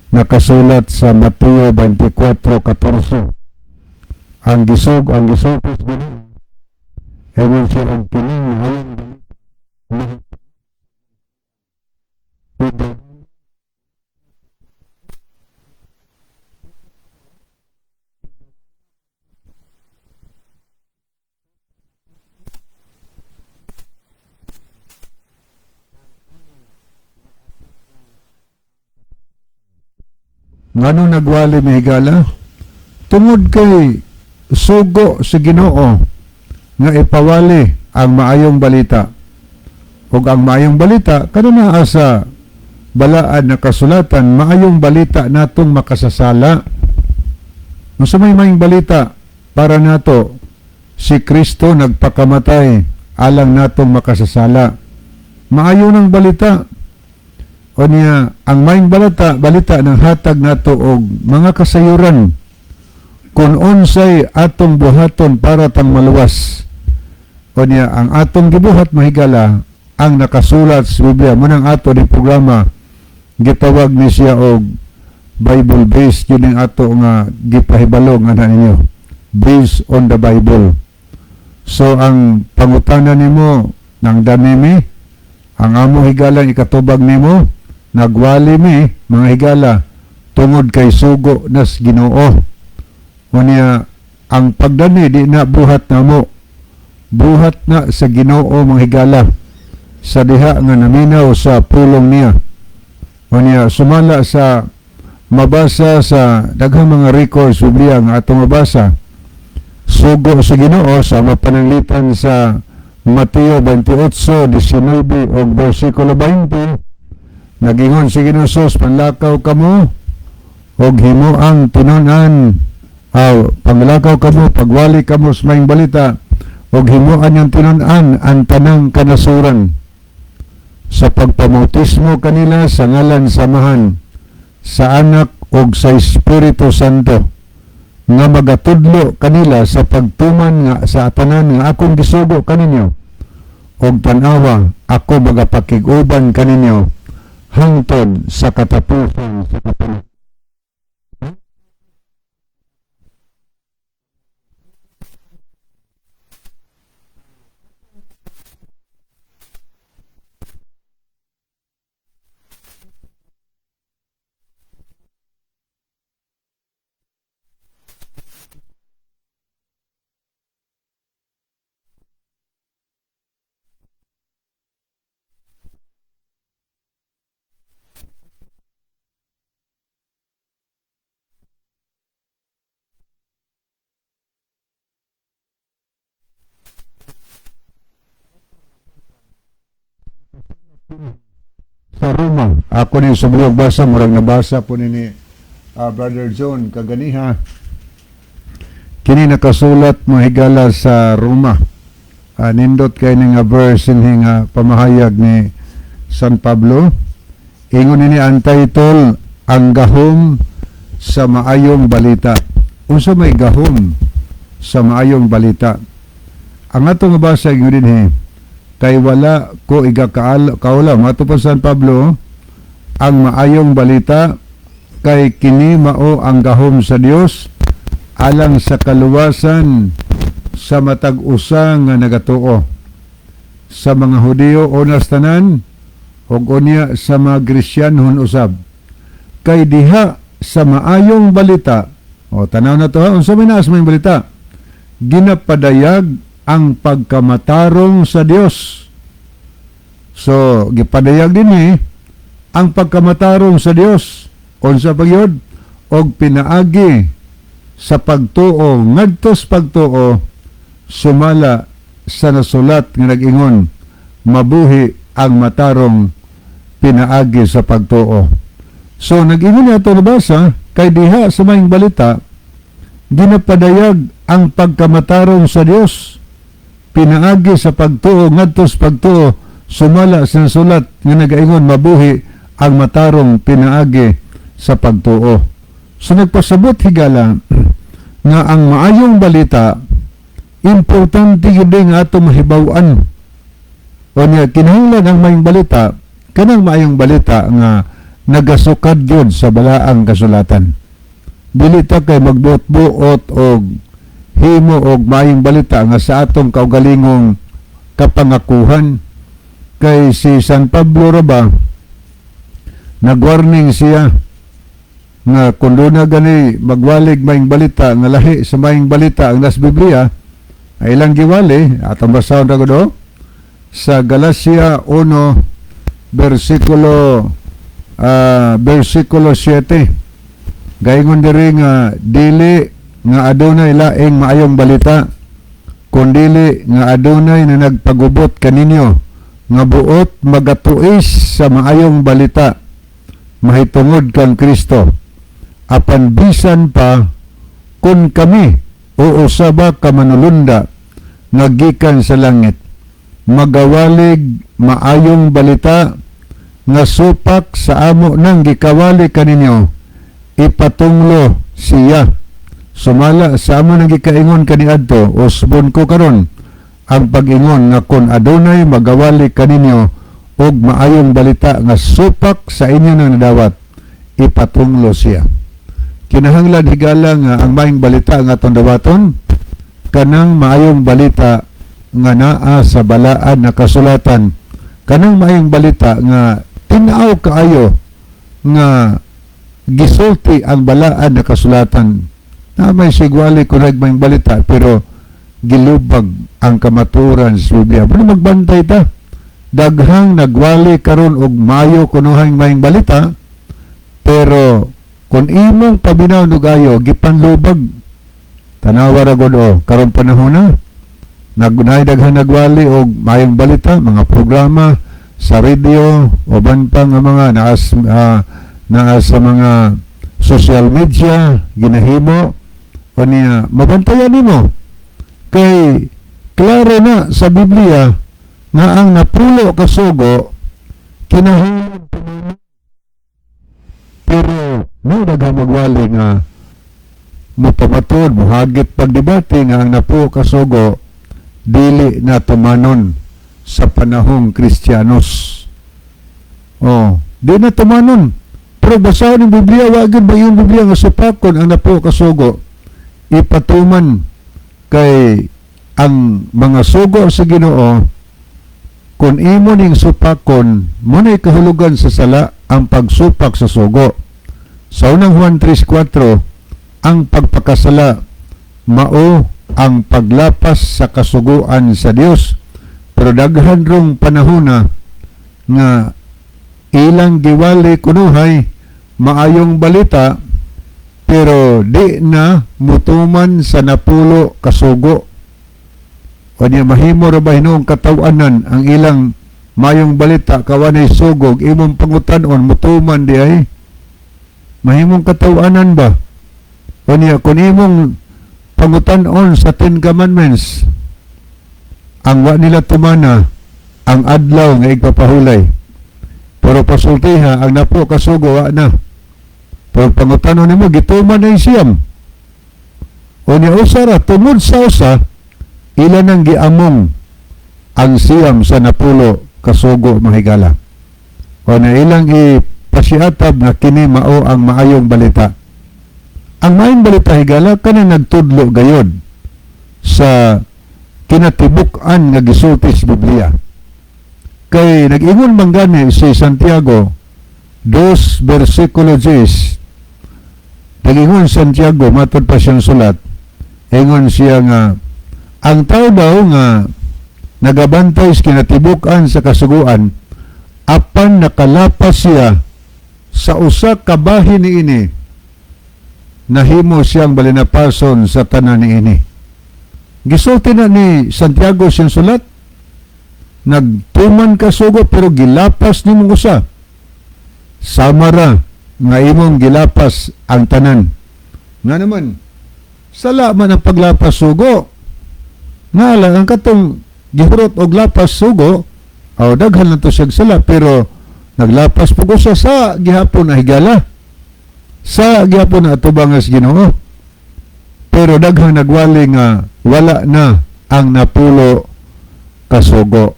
nakasulat sa Mateo 24:14. Ang gisugos Ginoo. Ingon siya ang kining maayong balita. Ngano nagwali, mi, higala? Tungod kay sugo sa Ginoo nga ipawali ang maayong balita. Ug ang maayong balita kanunaa sa balaan na kasulatan, maayong balita natong makasasala. Unsa may maayong balita para nato? Si Kristo nagpakamatay alang natong makasasala. Maayo ng balita. O niya, ang maayong balita ng hatag nato og mga kasayuran kung unsay atong buhaton para tang maluwas. O niya, ang atong gibuhat, mahigala, ang nakasulat sa Biblia. Munang ato ni programa, gitawag ni siya og Bible based. Yun ang ato nga gipahibalo nga na ninyo. Based on the Bible. So ang pangutana nimo ng danimi, ang amo, higala, ikatubag nimo, nagwali mi, mga higala, tungod kay sugo nas Ginoo. Unya ang pagdani di na buhat namo. Buhat na sa Ginoo, mga higala, sa diha nga naminaw sa pulong niya. Unya sumala sa mabasa sa daghang mga records sa Biblia nga atong mabasa, sugo sa Ginoo sa mapananglitan sa Mateo 28:19 ug bersikulo 20, nagingon si Ginoo Jesus, "Panlakaw kamo ug himo ang tinun-an." Aw, panglakaw kamo, pagwali kamo sa maayong balita ug himuan ang tinun-an ang tanang kanasuran sa pagpamautismo kanila sa ngalan sa Amahan, sa Anak ug sa Espiritu Santo, nga magatudlo kanila sa pagtuman nga sa tanan nga akong gisugo kaninyo, ug tan-awa, ako magapakig-uban kaninyo hangtod sa katapusan sa kapanahon. Sa Roma. Ako ni sa buong basa, murag nabasa po ni Brother John kaganiha. Kini nakasulat mga higala sa Roma. Nindot kay ni nga verse ini nga pamahayag ni San Pablo. Ingon ini ang title, "Ang Gahom sa Maayong Balita." Unsa may gahom sa maayong balita? Ang atong basa ingon dinhi, "Kay wala ko igakaal kaulam," ato pa San Pablo, "ang maayong balita, kay kini mao ang gahom sa Dios alang sa kaluwasan sa matag usa nga nagatuo, sa mga Hudiyo unas tanan ug unya sa mga Krisyanhon usab. Kay diha sa maayong balita," o tanaw na to ha, unsa may naa sa maayong balita, "ginapadayag ang pagkamatarong sa Dios." So gipadayag dinhi ang pagkamatarong sa Dios, unsa pagyod? Og pinaagi sa pagtuo ngadtos pagtuo, sumala sa nasulat nga nag-ingon, "Mabuhi ang matarong pinaagi sa pagtuo." So nag-ingon ato nabasa, "Kay diha sa maayong balita ginapadayag ang pagkamatarong sa Dios pinaagi sa pagtuo ngadtos pagtuo, sumala sa nasulat nga nagaingon, 'Mabuhi ang matarong pinaagi sa pagtuo.'" So nagpasabot, higala, nga ang maayong balita importante gyud nga ato mahibaw-an. O niya kinahanglan ang maayong balita kanang maayong balita nga nagasukad gyud sa balaang kasulatan. Dili ta kay magbuot-buot og himo og maayong balita nga sa atong kaugalingong kapangakuhan. Kay si San Pablo ra ba, nagwarning siya nga kung doon na gani magwalig maayong balita nga lahi sa maayong balita ang nas Biblia ay ilang giwali. Atong basahon ra gud sa Galacia 1 versikulo 7. Gaingon diri nga dili nga adunay laing maayong balita kun dili nga adunay na nagpagubot kaninyo nga buot magatuis sa maayong balita mahitungod kang Kristo, apan bisan pa kun kami o usaba ka manulunda nga gikan sa langit magawalig maayong balita nga supak sa amo nang gikawali kaninyo, ipatunglo siya. Sumala sa amo nang gikaingon kaniadto, usbon ko karon ang pag-ingon nga kon adunay magawali kaninyo og maayong balita nga supak sa inyo nang nadawat, ipatunglo siya. Kinahanglan, higala, nga ang maayong balita nga atong dawaton kanang maayong balita nga naa sa balaan na kasulatan, kanang maayong balita nga tin-aw kaayo nga gisulti ang balaan na kasulatan na may sigwali kung maayong balita pero gilubag ang kamaturan sa Biblia. Pero magbantay ta, daghang nagwali karon og mayo kunuhang maayong balita, pero kung imong paminaw nugayo, gipanlubag. Tanawa ra gud o karon panahon na nagunay daghan nagwali og maayong balita, mga programa sa radio uban pa nga mga naa sa mga social media ginahimo. O niya mabantayan nimo kay klaro na sa Biblia nga ang napulo ka sugo kinahanglan tumanon, pero no daghang magwali nga mopamatod, mohagit pagdebate nga ang napulo ka sugo dili na tumanon sa panahong Kristiyanos. Oh, Di na tumanon. Pero basahon yung Biblia, wa gyud ba yung Biblia nga supakon ang napulo ka sugo? Ipatuman kay ang mga sugo sa Ginoo, kung imo ning supakon, mo na'y kahulugan sa sala ang pagsupak sa sugo. Sa Unang Juan 3:4, ang pagpakasala mao ang paglapas sa kasuguan sa Dios. Pero daghan rong panahona nga ilang giwali kunuhay maayong balita, pero di na mutuman sa 10 kasugo. O niya, mahimo ra ba hinuong katawanan ang ilang maayong balita kawanay sugog imong pangutan-on, mutuman di ay? Mahimong katawanan ba? O niya, kung imong pangutan-on sa Ten Commandments, ang wa nila tumana ang adlaw nga igpapahulay. Pero pasultiha ang 10 kasugo, wa na. Pero pangutan-on nimo, gituman na yung 9. O niya, usa ra, tungod sa usa, ilan ang giamong ang 9 sa 10 kasugo, mga higala. O na ilang ipasiatab na kini mao ang maayong balita. Ang maayong balita, higala, kana nagtudlo gayod sa kinatibuk-an nga gisulti sa Biblia. Kay nag-ingon man gani si Santiago 2 versikulo 10. Nag-ingon Santiago, matod pa siyang sulat, ingon siya nga ang tao daw nga nagabantay sa kinatibuk-an sa kasuguan apan nakalapas siya sa usa ka bahin niini, nahimo siyang balinapason sa tanan niini. Gisulti na ni Santiago siyang sulat, nagtuman ka sugo pero gilapas nimong usa, sama ra nga imong gilapas ang tanan. Nga naman, sala man ang paglapas sugo. Nga lang ang katong gihurot og lapas sugo, aw daghan lang to siyang sala, pero naglapas pug usa sa gihapon na, higala. Sa gihapon na atubangas Ginoo. Pero daghang nagwali nga wala na ang 10 kasugo.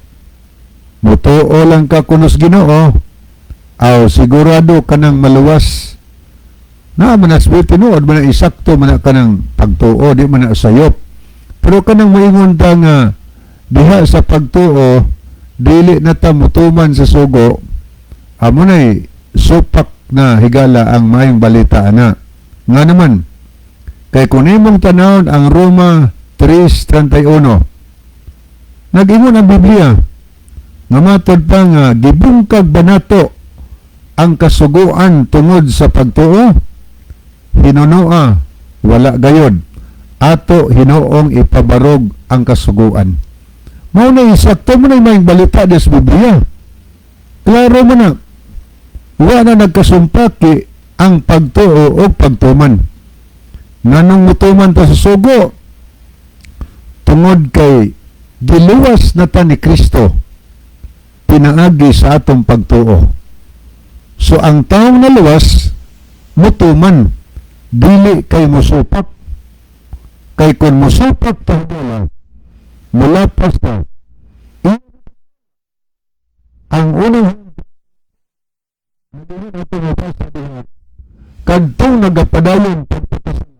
Mutuo lang ka kunos Ginoo, aw sigurado ka nang maluwas. Na man na tinuod man na isakto man na kanang pagtuo, di man na sayop. Pero kanang moingon ta nga diha sa pagtuo dili na ta mutuman sa sugo, amo nay supak na, higala, ang maayong balita ana. Nga naman, kay kung imong tanawon ang Roma 3:31, nag-ingon ang Biblia nga matod pa nga gibungkag ba nato ang kasuguan tungod sa pagtuo? Hinunoa, wala gayod. Ato hinuong ipabarog ang kasuguan. Mao na isakto mo na yung balita des Biblia. Klaro mo na. Wa na nagkasumpaki ang pagtuo o pagtuman. Nganong mutuman ta sa sugo? Tungod kay giluwas na ta ni Kristo pinaagi sa atong pagtuo. So ang taong naluwas mutuman, dili kay musupak. Kay kung musupak ta, higala, mulapas ta. Ang unang kadtong nagapadayon pagpapasala,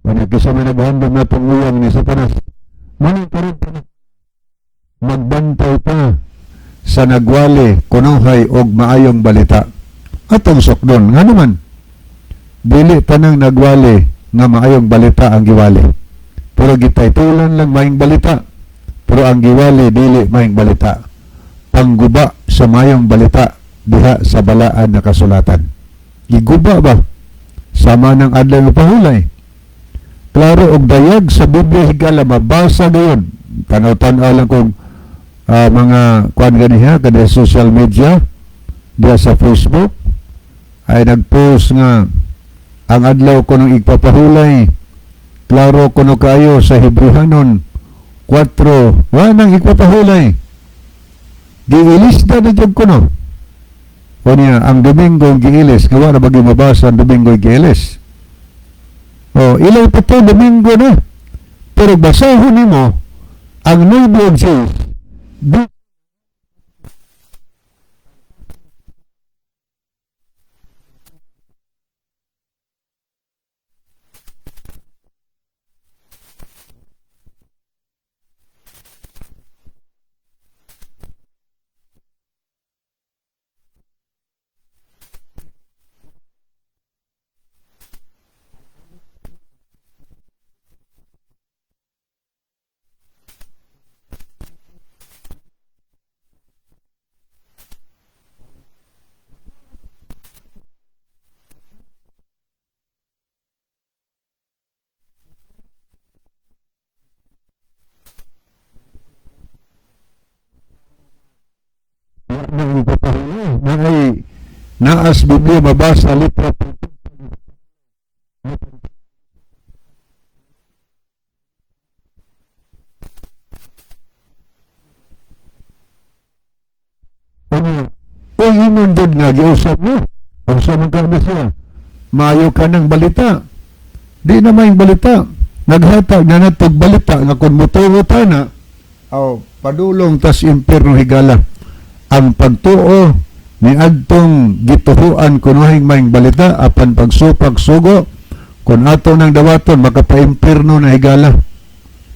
Wala kisa may naghandom na itong uyang ni Satanas. Manang karon pa na. Magbantay pa sa nagwali kunuhay og maayong balita. Atong sukdon. Nga naman, dili tanang nagwali nga maayong balita ang giwali. Pero gitaytulan lang maayong balita. Pero ang giwali dili maayong balita. Pangguba sa maayong balita diha sa balaan na kasulatan. Giguba ba? Sama ng adlaw nga pahulay. Klaro og dayag sa Biblia, higala, mabasa gayon. Tanaw-tanaw lang kung mga kuan ganiha kada social media diha sa Facebook ay nagpost nga ang adlaw ko ng igpapahulay klaro kuno kayo sa Hebrehanon 4, wa nang igpapahulay, giilista na jud kuno. O niya, ang Domingo giilis, nga wa na bagi mabasa ang Domingo giilis. O, ilay pa to, Domingo na. Pero basahon nimo ang 9 ug 6. Di na ipapahuli na ay naas Biblia mabasa litra. Ano, o ingon jud nga giusap mo. Unsa man ka na siya? Maayo ka ng balita. Di na may balita. Naghatag na natog balita nga kung motuo ta na, aw, padulong tas impierno, higala. Ang pagtuo ni adtong gituhuan kunuhing maing balita, apan pagsupag sugo kun ato nang dawaton, makapaimpirno na, higala.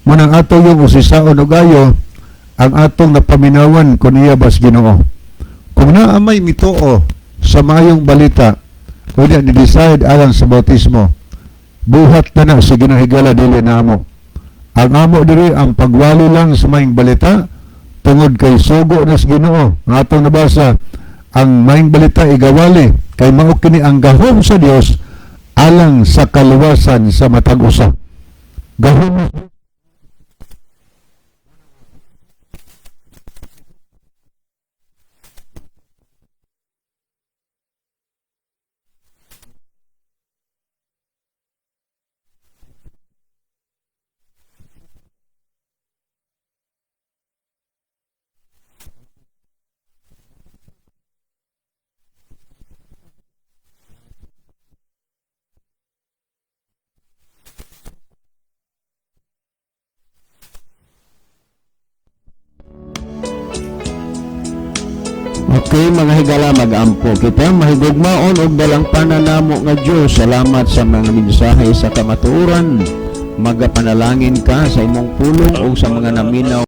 Munang ato yung usisaon og ayo ang atong napaminawan kun iya bas Ginoo. Kung naa may mituo sa maayong balita, unya ni decide alang sa bautismo, buhat na na sa Ginoo, higala, dili na amo. Ang amo diri ang pagwali lang sa maayong balita tungod kay sugo na sa Ginoo. Ang atong nabasa, ang maayong balita igawali kay mao kini ang gahom sa Dios alang sa kaluwasan sa matag usa. Gahom. Okay, mga higala, mag-ampo kita. Mahigugmaon og dalang pananamo nga Dios. Salamat sa mga mensahe sa kamatuoran. Magapanalangin ka sa imong pulong o sa mga naminaw.